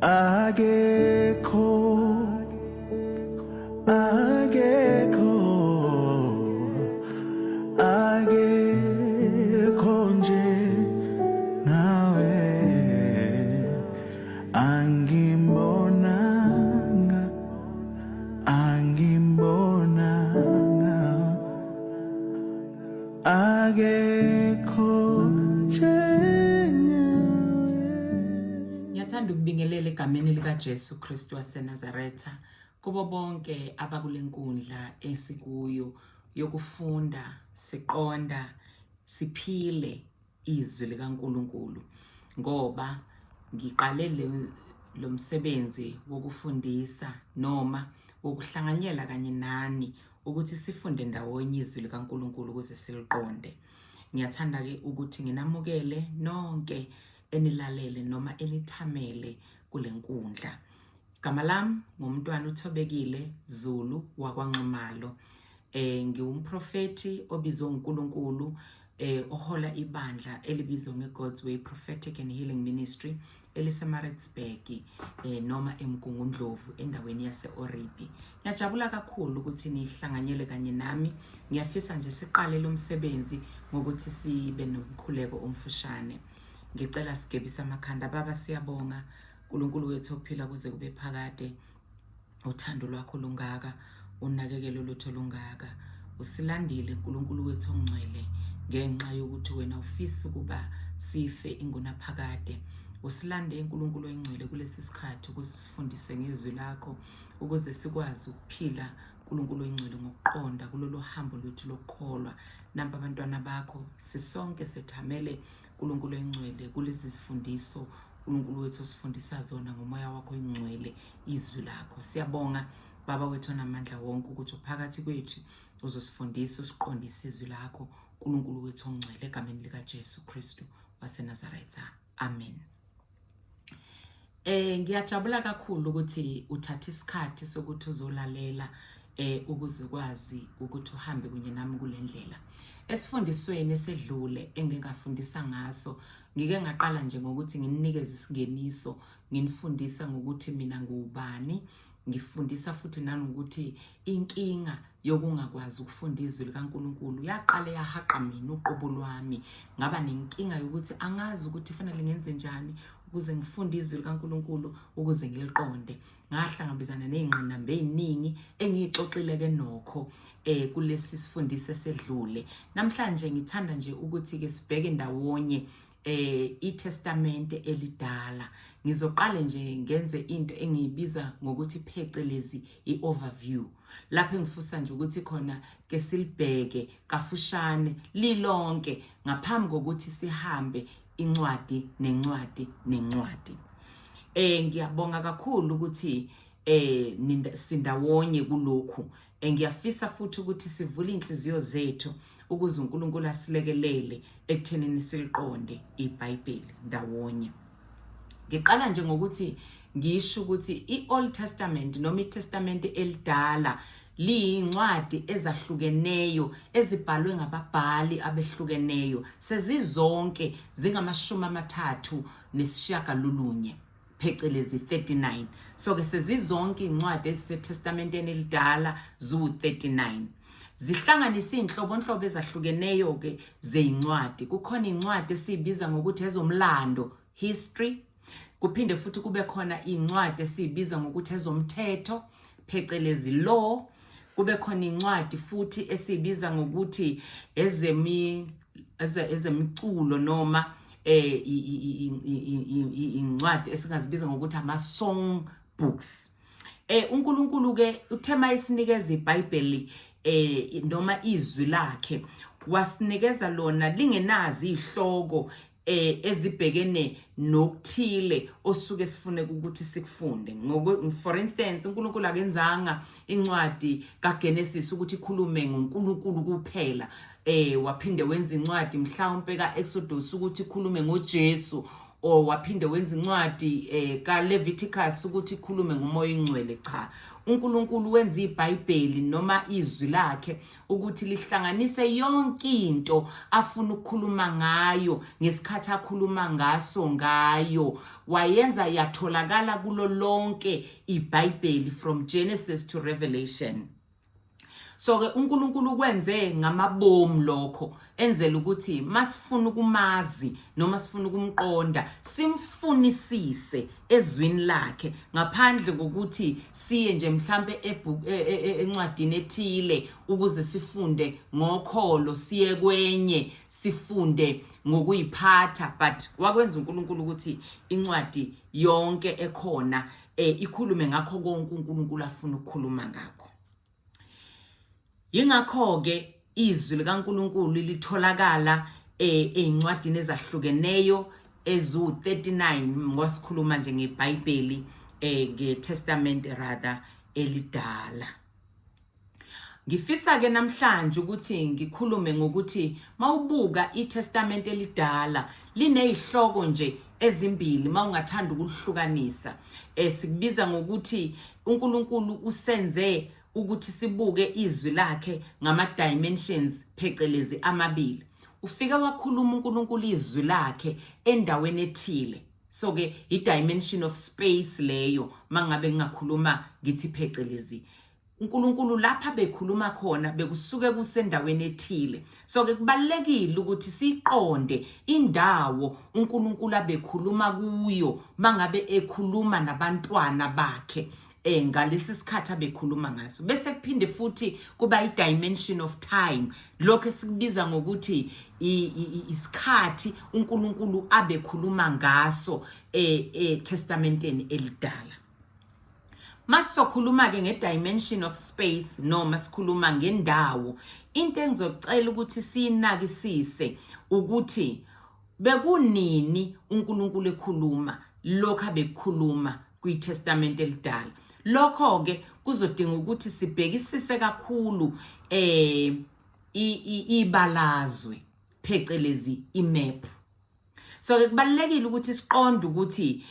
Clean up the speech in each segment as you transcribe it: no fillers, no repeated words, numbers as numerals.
Akekho, akekho, akekho nje ngawe, angimbonanga, angimbonanga, akekho njengawe. Ngiyathanda ukubingelela egameni likaJesu Kristu waseNazaretha kubo bonke abakule nkundla esikuyo yokufunda siqonda siphile izwi likaNkulunkulu, ngoba ngiqale lo msebenzi wokufundisa noma wokuhlanganyela kanye nani ukuthi sifunde ndawonye izwi likaNkulunkulu ukuze siliqonde. Ngiyathanda-ke ukuthi nginamukele nonke enilalele noma enithamele kule nkundla. Igama lami ngumntwana uThobekile Zulu wakwaNxumalo. Ngiwumprofethi obizwe uNkulunkulu, ohola ibandla elibizwa ngeGod's Way Prophetic and Healing Ministry eliseMaritzburg, noma eMgungundlovu endaweni yase-Oribi. Ngiyajabula kakhulu ukuthi nihlanganyele kanye nami. Ngiyafisa nje siqale lo msebenzi ngokuthi sibe nomkhuleko omfushane. Ngicela sigebise amakhanda. Baba, siyabonga uNkulunkulu wethu ophila kuze kube phakade. Uthando lwakho lungaka, unakekelo lutho lungaka. Usilandile uNkulunkulu wethu ongcwele ngenxa yokuthi wena ufisa ukuba sife ingunaphakade. Usilande uNkulunkulu oyingcwele kulesi sikhathi ukuze usifundise ngezwi lakho, ukuze sikwazi ukuphila uNkulunkulu oyingcwele ngokuqonda kulolu hambo lwethu lokukholwa. Nampa abantwana bakho sisonke sethamele uNkulunkulu oyingcwele kulezi zifundiso uNkulunkulu wethu osifundisa zona ngomoya wakho oyingcwele, izwi lakho. Siyabonga Baba wethu onamandla wonke ukuthi uphakathi kwethu, uzosifundisa usiqondise izwi lakho uNkulunkulu wethu ongcwele, egameni likaJesu Kristu waseNazaretha, amen. Ngiyajabula kakhulu ukuthi uthatha isikhathi sokuthi uzolalela ukuze ukwazi ukuthi uhambe kunye nami kule ndlela. Esifundisweni esedlule engingafundisa ngaso, ngike ngaqala nje ngokuthi nginikeze isingeniso, nginifundisa ngokuthi mina ngiwubani, ngifundisa futhi nanokuthi inkinga yokungakwazi ukufunda izwi likaNkulunkulu yaqale yahaqa mina uqobo lwami. Ngaba nenkinga yokuthi angazi ukuthi fanele ngenze njani ukuze ngifunde izwi likaNkulunkulu ukuze ngiliqonde. Ngahlangabezana nezingqinamba eziningi engiyixoxile ke nokho kulesi sifundiso esedlule. Namhlanje ngithanda nje ukuthi ke sibheke ndawonye iTestamente elidala. Ngizoqale nje ngenze into engiyibiza ngokuthi phecelezi i-overview, lapho engifisa nje ukuthi khona ke silibheke kafushane lilonke ngaphambi kokuthi sihambe incwadi nencwadi nencwadi. Ngiyabonga kakhulu ukuthi sindawonye kulokhu. Ngiyafisa futhi ukuthi sivule inhliziyo zethu ukuze uNkulunkulu asilekelele ekuthenini siliqonde iBhayibheli ndawonye. Ngiqala nje ngokuthi ngisho ukuthi i-Old Testament noma iTestamente elidala liyincwadi ezahlukeneyo ezibhalwe ngababhali abehlukeneyo, sezizonke zingama-39, phecelezi 39. So ke sezizonke incwadi eziseTestamenteni elidala zu-39, zihlanganisa izinhlobonhlobo ezahlukeneyo ke zeyincwadi. Kukhona incwadi esiyibiza ngokuthi ezomlando, history, kuphinde futhi kube khona incwadi esiyibiza ngokuthi ezomthetho, phecelezi law, kube khona incwadi futhi esiyibiza ngokuthi ezemiculo noma incwadi esingazibiza ngokuthi ama song books. UNkulunkulu ke uthe mayisinikeza iBhayibheli noma izwi lakhe, wasinikeza lona lingenazi izihloko ezibhekene nokuthile osuke sifune ukuthi sikufunde. For instance, uNkulunkulu akenzanga incwadi kaGenesis ukuthi ikhulume ngoNkulunkulu kuphela, waphinde wenza incwadi mhlawumbe kaExodus ukuthi ikhulume ngoJesu. Or waphinde wenza incwadi kaLeviticus ukuthi ikhulume ngomoya ingcwele. Cha, uNkulunkulu wenza iBhayibheli noma izwi lakhe ukuthi lihlanganise yonke into afuna ukukhuluma ngayo ngesikhathi akhuluma ngaso ngayo, wayenza yatholakala kulo lonke iBhayibheli from Genesis to Revelation. So ke uNkulunkulu ukwenze ngamabomu lokho, enzela ukuthi masifuna ukumazi noma sifuna ukumqonda, simfunisise ezwini lakhe, ngaphandle kokuthi siye nje mhlambe encwadini ethile ukuze sifunde ngokholo, siye kwenye sifunde ngokuyiphatha. But wakwenza uNkulunkulu ukuthi incwadi yonke ekhona ikhulume ngakho konke uNkulunkulu afuna ukukhuluma ngakho. Yingakho-ke izwi likaNkulunkulu litholakala ey'ncwadini ezahlukeneyo eziwu-39, ngoba sikhuluma nje ngeBhayibheli, ngeTestament rather elidala. Ngifisa ke namhlanje ukuthi ngikhulume ngokuthi mawubuka iTestament elidala linezihloko nje ezimbili mawungathanda ukuhlukanisa. Sikubiza ngokuthi uNkulunkulu usenze ukuthi sibuke izwi lakhe ngama dimensions phecelezi amabili. Ufike wakhuluma uNkulunkulu izwi lakhe endaweni ethile. So ke i-dimension of space leyo, mangabe ngingakhuluma ngithi phecelezi uNkulunkulu lapha bekhuluma khona bekusuke kusendaweni ethile. So ke kubalekile ukuthi siqonde indawo uNkulunkulu abekhuluma kuyo mangabe ekhuluma nabantwana bakhe ngalesi sikhathi abekhuluma ngaso. Bese kuphinde futhi kuba i-dimension of time, lokho esikubiza ngokuthi isikhathi uNkulunkulu abekhuluma ngaso eTestamenteni elidala. Masizokhuluma ke nge-dimension of space noma sikhuluma ngendawo, into engizocela ukuthi siyinakisise ukuthi bekunini uNkulunkulu ekhuluma lokho abekukhuluma kwiTestament elidala. Lokho ke kuzodinga ukuthi sibhekisise kakhulu ibalazwe, phecelezi imap. So ke kubalekile ukuthi siqonde ukuthi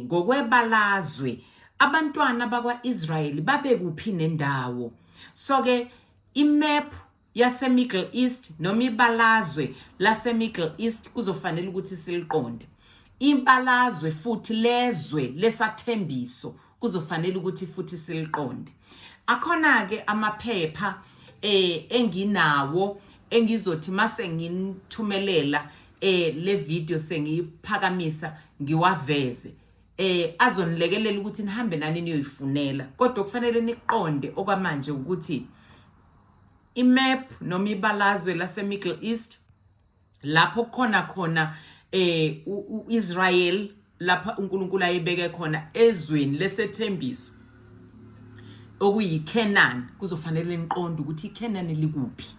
ngokwebalazwe abantwana bakwaIsrayeli babe kuphi nendawo. So ke imap yase Middle East noma ibalazwe lase Middle East kuzofanele ukuthi siliqonde. Ibalazwe futhi lezwe lesathembiso kuzofanele ukuthi futhi siliqonde. Akhona ke amaphepha enginawo engizothi mase nginithumelela le video sengiyiphakamisa ngiwaveze, azonilekelela ukuthi nihambe nani niyoyifunela. Kodwa kufanele niqonde okwamanje ukuthi imap noma ibalazwe lase Middle East lapho khona khona uIsrael, lapha uNkulunkulu ayebeke khona ezweni lesethembiso okuyiCanaan, kuzofanele niqonde ukuthi iCanaan likuphi.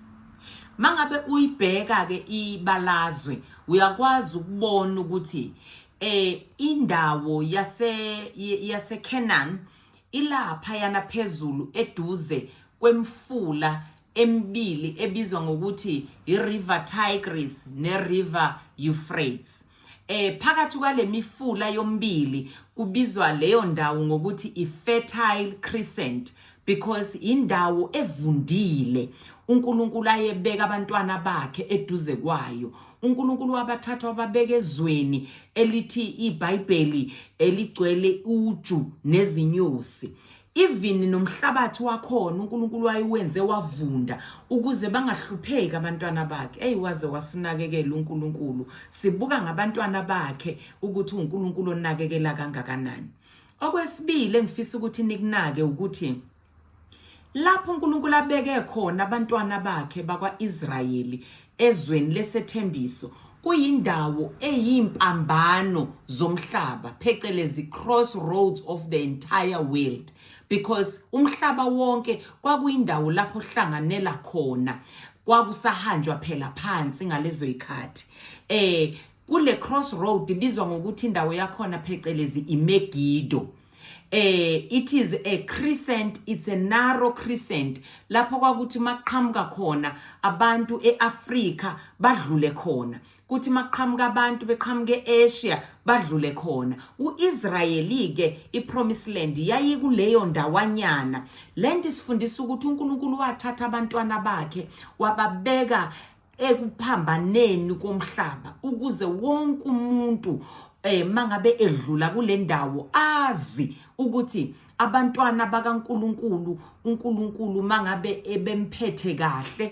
Mangabe uyibheka ke ibalazwe, uyakwazi ukubona ukuthi indawo yase Canaan ilapha yana phezulu eduze kwemfula emibili ebizwa ngokuthi i-River Tigris ne-River Euphrates. Phakathi kwale mifula yombili kubizwa leyo ndawo ngokuthi i-Fertile Crescent, because indawo evundile uNkulunkulu ayebeka abantwana bakhe eduze kwayo. uNkulunkulu wabathatha wababeka ezweni elithi iBhayibheli eligcwele uju nezinyosi. Even nomhlabathi wakhona uNkulunkulu wayewenze wavunda ukuze bangahlupheki abantwana bakhe. Ey, waze wasinakekela uNkulunkulu. Sibuka ngabantwana bakhe ukuthi uNkulunkulu onakekela kangakanani. Okwesibili engifisa ukuthi nikunake ukuthi lapho uNkulunkulu abeke khona abantwana bakhe bakwaIsrayeli ezweni lesethembiso kuyindawo eyimpambano zomhlaba, phecelezi crossroads of the entire world, because umhlaba wonke kwakuyindawo lapho hlanganela khona, kwakusahanjwa phela phansi ngalezo zikhathi. Kule crossroad ibizwa ngokuthi indawo yakhona phecelezi iMegido. It is a crescent, it's a narrow crescent lapho kwakuthi maqhamuka khona abantu eAfrika badlule khona, kuthi maqhamuka abantu beqhamuka eAsia badlule khona. UIsrayeli ke, iPromised Land yayikuleyo ndawanyana. Lento isifundisa ukuthi uNkulunkulu wathatha abantwana bakhe wababeka ekuphambaneni komhlaba ukuze wonke umuntu mangabe edlula kule ndawo azi ukuthi abantwana bakaNkuluNkulu, uNkulunkulu mangabe ebemphethe kahle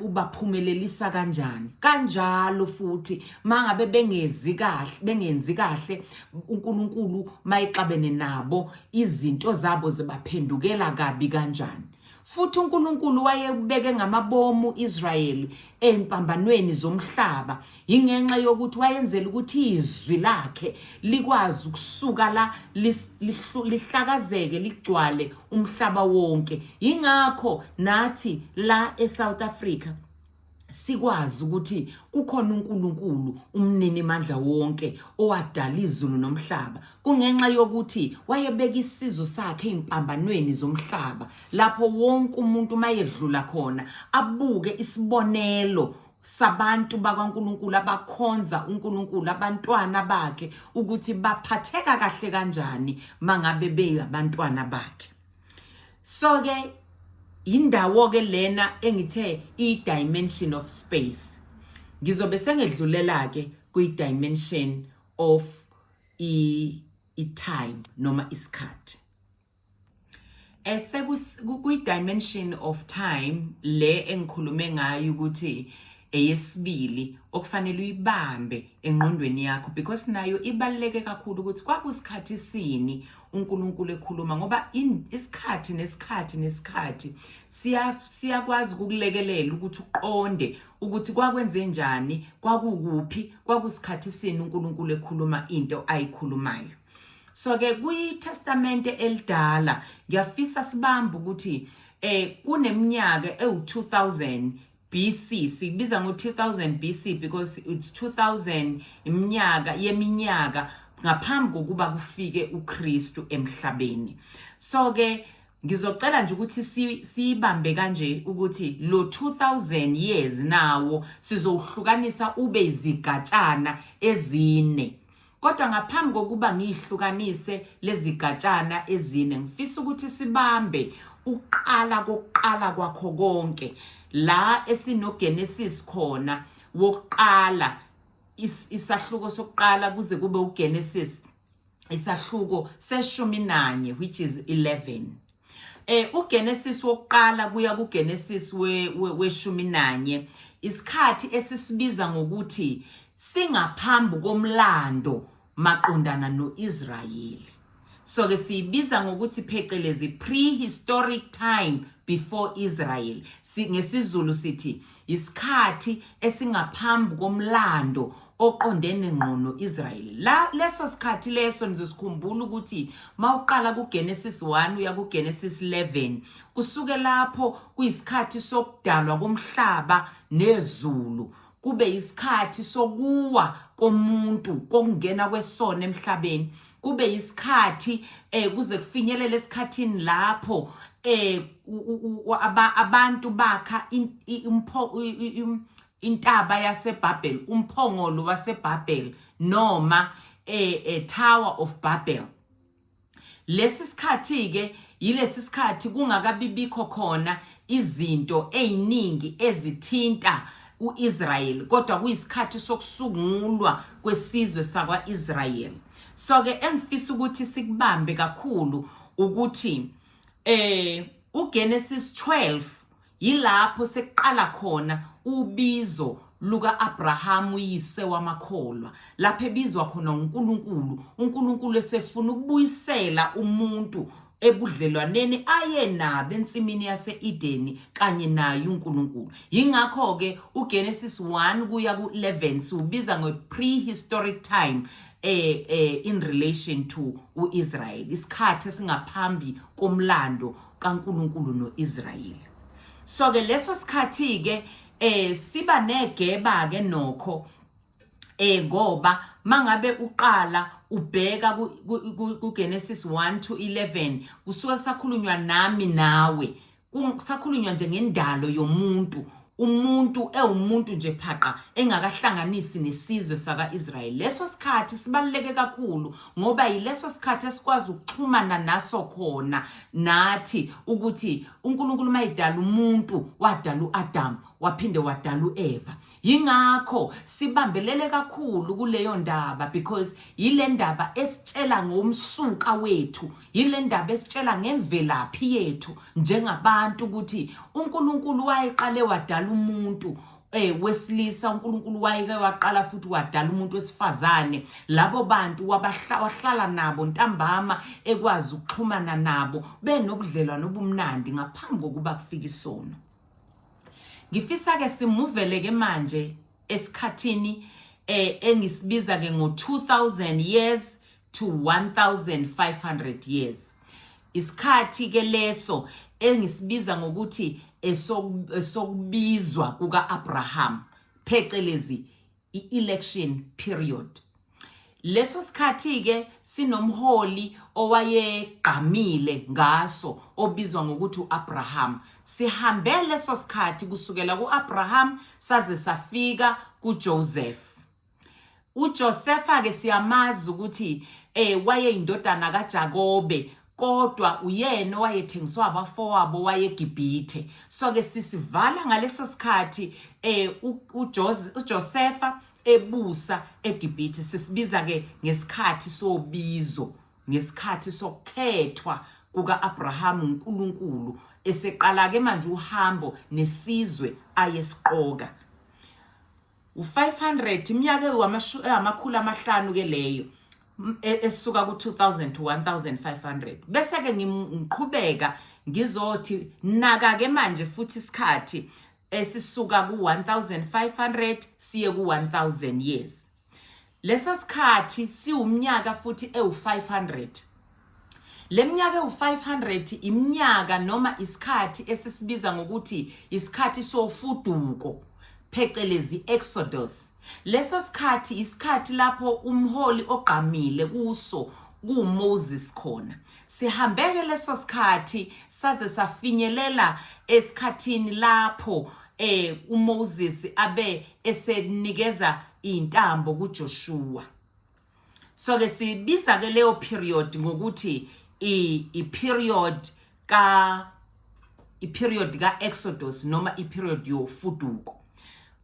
ubaphumelelisa kanjani, kanjalo futhi mangabe bengezi kahle, bengenzi kahle, uNkulunkulu mayixabene nabo, izinto zabo zibaphendukela kabi kanjani. Futhi uNkulunkulu wayebeke ngamabomu Israyeli empambanweni zomhlaba ingenxa yokuthi wayenzela ukuthi izwi lakhe likwazi ukusuka la lihlakazeke ligcwale umhlaba wonke. Ingakho nathi la eSouth Africa sikwazi ukuthi kukhona uNkulunkulu umnini mandla wonke owadala izulu nomhlaba, kungenxa yokuthi wayebeka isizwe sakhe ezimpambanweni zomhlaba lapho wonke umuntu mayedlula khona abuke isibonelo sabantu bakwaNkulunkulu abakhonza uNkulunkulu, abantwana bakhe, ukuthi baphatheka kahle kanjani mangabe beyabantwana bakhe. So ke indawo ke lena engithe i dimension of space. Ngizobe sengedlulela ke kwi dimension of i time noma isikhathi. Ese kwi dimension of time le engikhulume ngayo ukuthi eyesibili okufanele uyibambe engqondweni yakho, because nayo ibaluleke kakhulu, ukuthi kwakusikhathi sini uNkulunkulu ekhuluma, ngoba isikhathi nesikhathi nesikhathi siyakwazi ukukulekelela ukuthi uqonde ukuthi kwakwenze njani, kwakukuphi, kwakusikhathi sini uNkulunkulu ekhuluma into ayikhulumayo. So ke kwiTestamente elidala ngiyafisa sibambe ukuthi kuneminyaka ewu2000 BC. Sibiza ngo-2000 BC because it's 2000 iminyaka yeminyaka ngaphambi kokuba kufike uKristu emhlabeni. So ke ngizocela nje ukuthi siyibambe kanje ukuthi lo 2000 years nawo sizowuhlukanisa ube izigatshana ezine. Kodwa ngaphambi kokuba ngiyihlukanise lezigatshana ezine, ngifisa ukuthi sibambe uqala kokuqala kwakho konke la esinoGenesis khona wokuqala, isahluko sokuqala kuze kube uGenesis isahluko seshumi nanye, which is 11. UGenesis wokuqala kuya kuGenesis weshumi nanye, isikhathi esisibiza ngokuthi singaphambi komlando maqondana noIsrayeli. So ke siyibiza ngokuthi phecelezi prehistoric time before Israel. NgesiZulu sithi isikhathi esingaphambi komlando oqondene ngqo noIsrael. La leso sikhathi leso nizosikhumbula ukuthi mawuqala kuGenesis 1 uya kuGenesis 11, kusuke lapho kuyisikhathi sokudalwa komhlaba nezulu, kube isikhathi sokuwa komuntu, kokungena kwesono emhlabeni, kube isikhathi kuze kufinyelele esikhathini lapho abantu bakha intaba yaseBabel, umphongolo waseBabel noma Tower of Babel. Lesi sikhathi ke yilesi sikhathi kungakabibikho khona izinto eziningi ezithinta uIsrael, kodwa kuyisikhathi sokusungulwa kwesizwe sakwaIsrael. So ke engifisa ukuthi sikubambe kakhulu ukuthi uGenesis 12 yilapho sekuqala khona ubizo luka-Abraham, uyise wamakholwa, lapho ebizwa khona uNkulunkulu, uNkulunkulu esefuna ukubuyisela umuntu ebudlelwaneni aye nabo ensimini yase-Edeni kanye naye uNkulunkulu. Yingakho ke uGenesis 1 kuya ku-11 siwubiza nge-prehistoric time in relation to uIsrael, isikhathi esingaphambi komlando kaNkulunkulu noIsrael. So ke leso sikhathi ke siba negeba ke nokho, ngoba mangabe uqala Ubheka kuGenesis 1 to 11, kusuke kusakhulunywa nami nawe, kusakhulunywa nje ngendalo yomuntu, umuntu ewumuntu nje phaqa, engakahlanganisi nesizwe saka-Israyeli. Leso sikhathi sibaluleke kakhulu ngoba yileso sikhathi esikwazi ukuxhumana naso khona nathi, ukuthi uNkulunkulu mayidala umuntu, wadala uAdam, waphinde wadala uEva. Yingakho sibambelele kakhulu kuleyo ndaba, because yile ndaba esitshela ngomsuka wethu, yile ndaba esitshela ngemvelaphi yethu njengabantu, ukuthi uNkulunkulu wayeqale wadala umuntu wesilisa, uNkulunkulu wayeke waqala futhi wadala umuntu wesifazane. Labo bantu wahlala nabo ntambama, ekwazi ukuxhumana nabo, benobudlelwano obumnandi ngaphambi kokuba kufike isono. Ngifisa ke simuvele ke manje esikhathini engisibiza ke ngo 2000 years to 1500 years. Isikhathi ke leso engisibiza ngokuthi esokubizwa kuka-Abraham, phecelezi i-election period. Leso sikhathi ke sinomholi owayegqamile ngaso obizwa ngokuthi uAbraham. Sihambe leso sikhathi kusukela kuAbraham saze safika kuJoseph. UJosepha ke siyamazi ukuthi wayeyindodana kaJakobe, kodwa uyena owayethengiswa abafowabo wayeGibhithe. So ke sisivala ngaleso sikhathi uJosepha ebusa eGibhithe. Sisibiza ke ngesikhathi sobizo, ngesikhathi sokukhethwa kukaAbraham uNkulunkulu, eseqala ke manje uhambo nesizwe ayesiqoka. U500 iminyaka 500 ke leyo, esuka ku2000 to 1500. Bese ke ngiqhubeka ngizothi naka ke manje futhi isikhathi esisuka ku1500 siye ku1000 years. Leso sikhathi siwumnyaka futhi ewu500. Leminyaka ewu500 iminyaka noma isikhathi esisibiza ngokuthi isikhathi sofuduko, phecelezi Exodus. Leso sikhathi isikhathi lapho umholi ogqamile kuso kuMoses khona. Sihambeke leso sikhathi saze safinyelela esikhathini lapho uMoses abe esenikeza intambo kuJoshua. So ke sibiza ke leyo period ngokuthi i period ka Exodus noma i period yofuduko.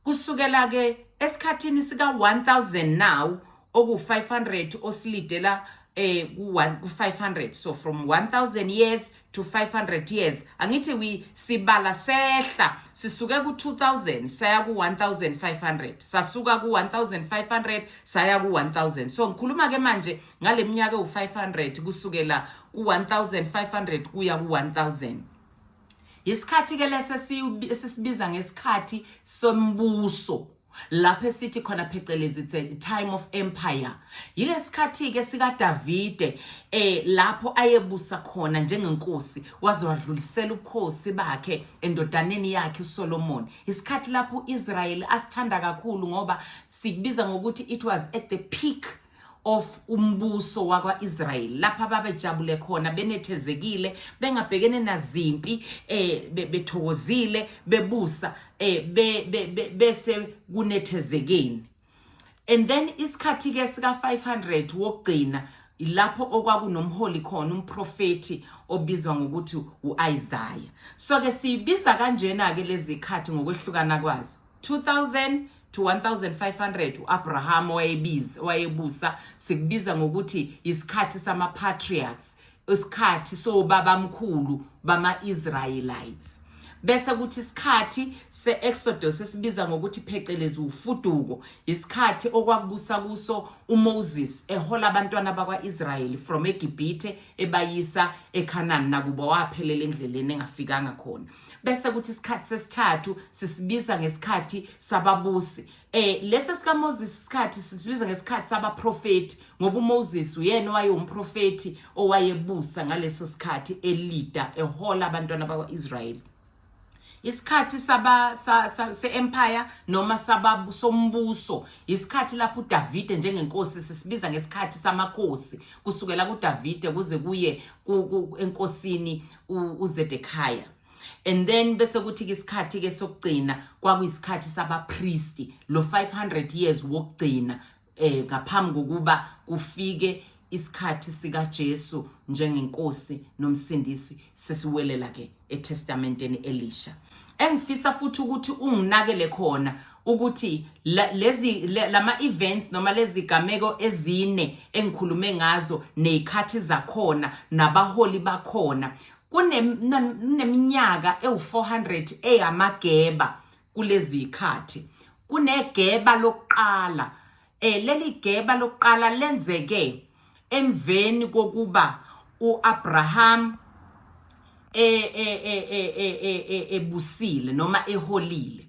Kusukela ke esikhathini sika 1000 now, oku 500 osilidela ku 1 ku 500, so from 1000 years to 500 years. Angithi we sibala sehla, sisuke ku 2000 saya ku 1500, sasuka ku 1500 saya ku 1000. So ngikhuluma ke manje ngale minyaka u 500, kusukela ku 1500 kuya ku 1000. Isikhathi ke lesi esisibiza ngesikhathi sombuso, lapho esithi khona phecelezi it's a time of empire. Yilesikhathi ke sika Davide lapho ayebusa khona njengenkosi, waze wadlulisela ubukhosi bakhe endodaneni yakhe uSolomon. Isikhathi lapho uIsrael asithanda kakhulu ngoba sikubiza ngokuthi it was at the peak of umbuso wakwaIsrael, lapha babejabule khona, benethezekile, bengabhekene nazimpi, bethokozile, bebusa bese kunethezekeni. And then isikhathi ke sika 500 wokugcina, ilapho okwakunomholi khona, umprofeti obizwa ngokuthi uIsaiah. So ke siyibiza kanjena ke lezi khathi ngokwehlukana kwazo: 2000 to 1500, uAbraham wayebiza, wayebusa, sikubiza ngokuthi isikhathi sama patriarchs, isikhathi sobabamkhulu bama Israelites. Bese kuthi isikhathi se-Exodus, esibiza ngokuthi phecelezi ufuduko, isikhathi okwakubusa kuso uMoses ehola abantwana bakwa-Israyeli from eGibhithe ebayisa eCanaan, nakuba waphelela endleleni engafikanga khona. Bese kuthi isikhathi sesithathu sisibiza ngesikhathi sababusi. Lesi sika Moses isikhathi sisibiza ngesikhathi sabaprofeti, ngoba uMoses uyena owayewumprofeti owayebusa ngaleso sikhathi, elida, ehola abantwana bakwaIsrayeli. Isikhathi saba se-empire noma saba sombuso, isikhathi lapho uDavide njengenkosi, sisibiza ngesikhathi samakhosi, kusukela kuDavide kuze kuye enkosini uZedekiah. And then bese kuthi ke isikhathi ke sokugcina kwakuyisikhathi sabapristi, lo 500 years wokugcina ngaphambi kokuba kufike isikhathi sika Jesu njengenkosi nomsindisi. Sesiwelela ke eTestamenteni elisha. Engifisa futhi ukuthi unginakele khona ukuthi lezi lama events noma lezi gameko ezine engikhulume ngazo nezikhathi zakhona nabaholi bakhona, kuneminyaka ewu400 eyamageba kulezi zikhathi. Kunegeba lokuqala. Leli geba lokuqala lenzeke emveni kokuba uAbraham ebusile noma eholile.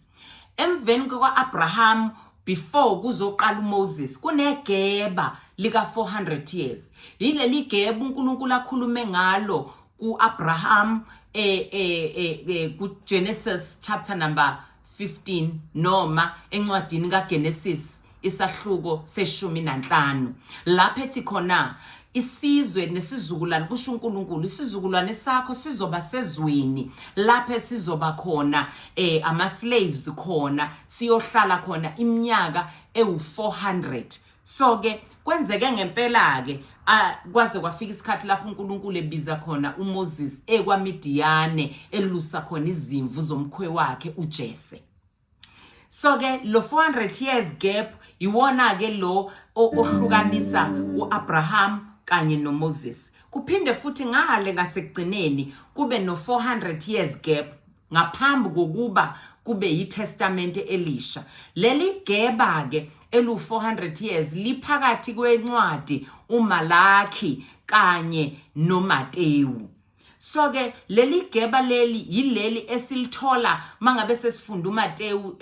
Emveni kukaAbraham, before kuzoqala uMoses, kunegeba lika 400 years. Yileli geba uNkulunkulu akhulume ngalo kuAbraham ku Genesis chapter number 15 noma encwadini kaGenesis isahluko se-15, lapho ethi khona, "Isizwe nesizukulwane," kusho uNkulunkulu, "isizukulwane sakho sizoba sezweni lapho esizoba khona ama slaves khona, siyohlala khona iminyaka ewu400." So ke kwenzeke ngempela ke, kwaze kwafika isikhathi lapho uNkulunkulu ebiza khona uMoses ekwaMidiyane, elusa khona izimvu zomkhwe wakhe uJese. So ke lo 400 years gap iwona ke lo ohlukanisa uAbraham kanye noMoses. Kuphinde futhi ngale ngasekugcineni kube no 400 years gap ngaphambi kokuba kube yiTestamente elisha. Leli geba ke elu 400 years liphakathi kwencwadi uMalaki kanye noMatewu. So ke leli geba leli yileli esilithola mangabe sesifunda uMatewu,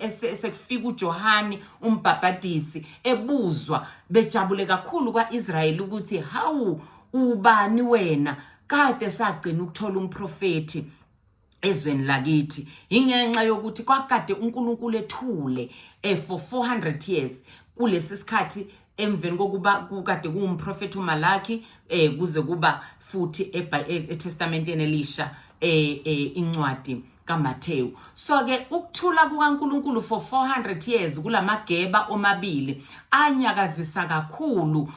esekufika uJohani umbhabhadisi, ebuzwa bejabule kakhulu kwaIsrayeli ukuthi, "Hawu, ubani wena? Kade sagcina ukuthola umprofeti ezweni lakithi." Ingenxa yokuthi kwakade uNkulunkulu ethule for 400 years kulesi sikhathi, emveni kokuba kukade kuwumprofeti uMalaki, kuze kuba futhi eTestamenteni elisha, incwadi kaMathewu. So ke ukuthula kukaNkuluNkulu for 400 years kulamageba omabili anyakazisa kakhulu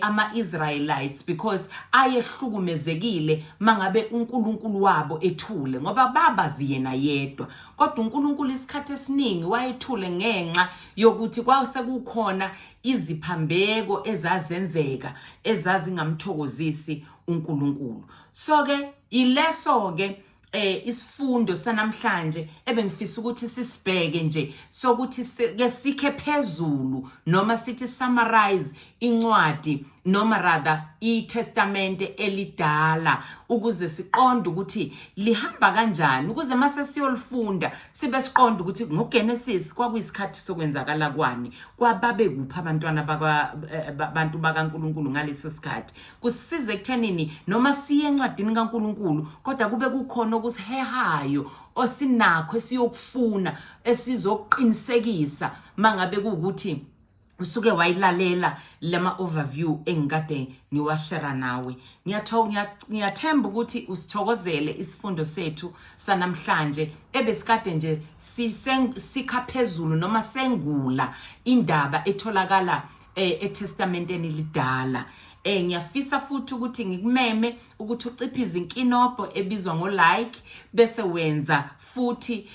ama-Israelites, because ayehlukumezekile mangabe uNkulunkulu wabo ethule, ngoba babazi yena yedwa. Kodwa uNkulunkulu isikhathi esiningi wayethule ngenxa yokuthi kwasekukhona iziphambeko ezazenzeka ezazingamthokozisi uNkulunkulu. So ke ileso ke isifundo sanamhlanje ebengifisa ukuthi sisibheke nje, sokuthi ke sikhe phezulu noma sithi summarize incwadi, noma rather iTestamente elidala, ukuze siqonde ukuthi lihamba kanjani, ukuze mase siyolifunda sibe siqonde ukuthi ngoGenesis kwakuyisikhathi sokwenzakala kwani, kwababe kuphi abantwana bakwa abantu bakaNkuluNkulu ngaleso sikhathi. Kusisiza ekuthenini noma siye encwadini kaNkuluNkulu, kodwa kube kukhona okusihehayo osinakho esiyokufuna, esizokuqinisekisa mangabe kuwukuthi usuke wayilalela lama overview engikade ngiwashare nawe. Ngiyathemba ukuthi usithokozele isifundo sethu sanamhlanje ebesikade nje sikha phezulu noma sengula indaba etholakala eTestamenteni lidala. Ngiyafisa futhi ukuthi ngikumeme ukuthi uciphize inkinobho ebizwa ngo like, bese wenza futhi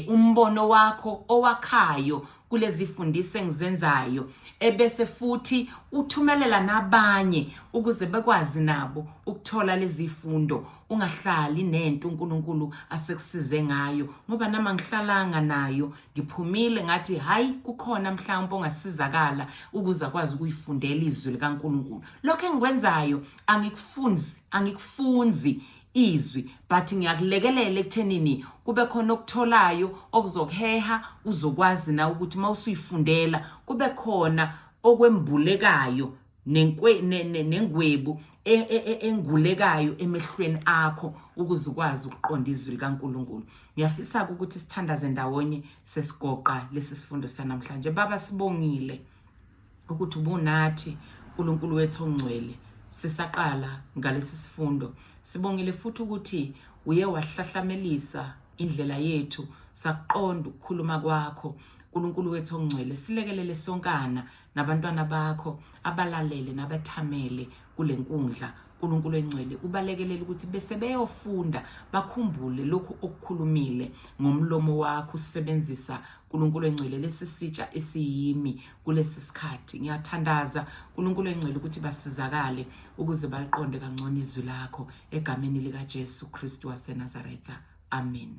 umbono wakho owakhayo kulezi fundiso engizenzayo, ebese futhi uthumelela nabanye ukuze bekwazi nabo ukuthola lezi fundo. Ungahlali nento uNkulunkulu asekusize ngayo, ngoba nama ngihlalanga nayo, ngiphumile ngathi hayi, kukhona mhlawumbe ongasizakala ukuze akwazi ukuyifundela izwi likaNkulunkulu. Lokho engikwenzayo, angikufunzi, angikufunzi izwi, but ngiyakulekelela ekuthenini kube khona okutholayo okuzokuheha, uzokwazi na ukuthi mawusuyifundela kube khona okwembulekayo. Nenkwe nengwebu e, e, e, engulekayo emehlweni akho ukuze ukwazi ukuqonda izwi likaNkuluNkulu. Ngiyafisa ukuthi sithandaze ndawonye sesigoqa lesi sifundo sanamhlanje. Baba, sibongile ukuthi ubunathi, uNkulunkulu wethu ongcwele, sisaqala ngalesi sifundo. Sibongile futhi ukuthi uye wahlahlamelisa indlela yethu, sakuqonda ukukhuluma kwakho. uNkulunkulu wethu ongcwele, silekelele sonkana nabantwana bakho abalalele nabathamele kule nkundla. uNkulunkulu engcwele, ubalekelele ukuthi bese beyofunda bakhumbule lokhu okukhulumile ngomlomo wakho usebenzisa, uNkulunkulu engcwele, lesi sitsha esiyimi kulesi sikhathi. Ngiyathandaza, uNkulunkulu engcwele, ukuthi basizakale ukuze baliqonde kangcono izwi lakho, egameni likaJesu Kristu waseNazaretha, amen.